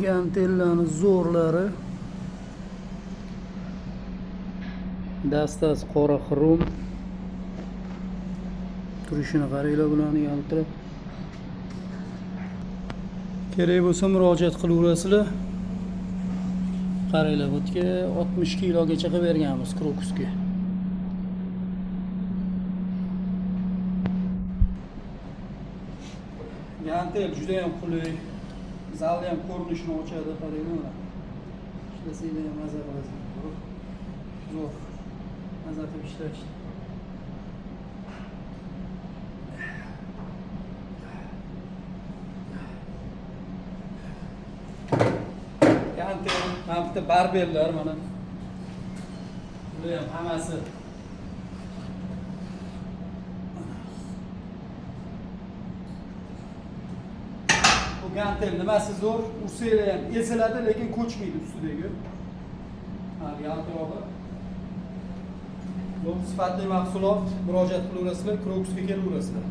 Gantellarni zo'rlari. Dastasi qora xrom. Turishini qaranglar bularni yaltirab. Kerak bo'lsa murojaat qilaverasizlar. Qaranglar, bu yerga 60 kilogacha qilib berganmiz Krokusga. Gantel juda ham qulay. Zalni ham ko'rinishini ochadi, qaranglar mana. Ishlasanglar ham maza qilasizlar. Zo'r. Maza qilib ishlashdi. Gantel, mana bitta barbellar mana. Bular ham hammasi. Bu gantel nimasi zo'r? Ursanglar ham eziladi, lekin ko'chmaydi ustidagi. Ha, yaltirog'i. Bu sifatli mahsulot, murojaat qilaverasizlar, Krokusga kelaverasizlar.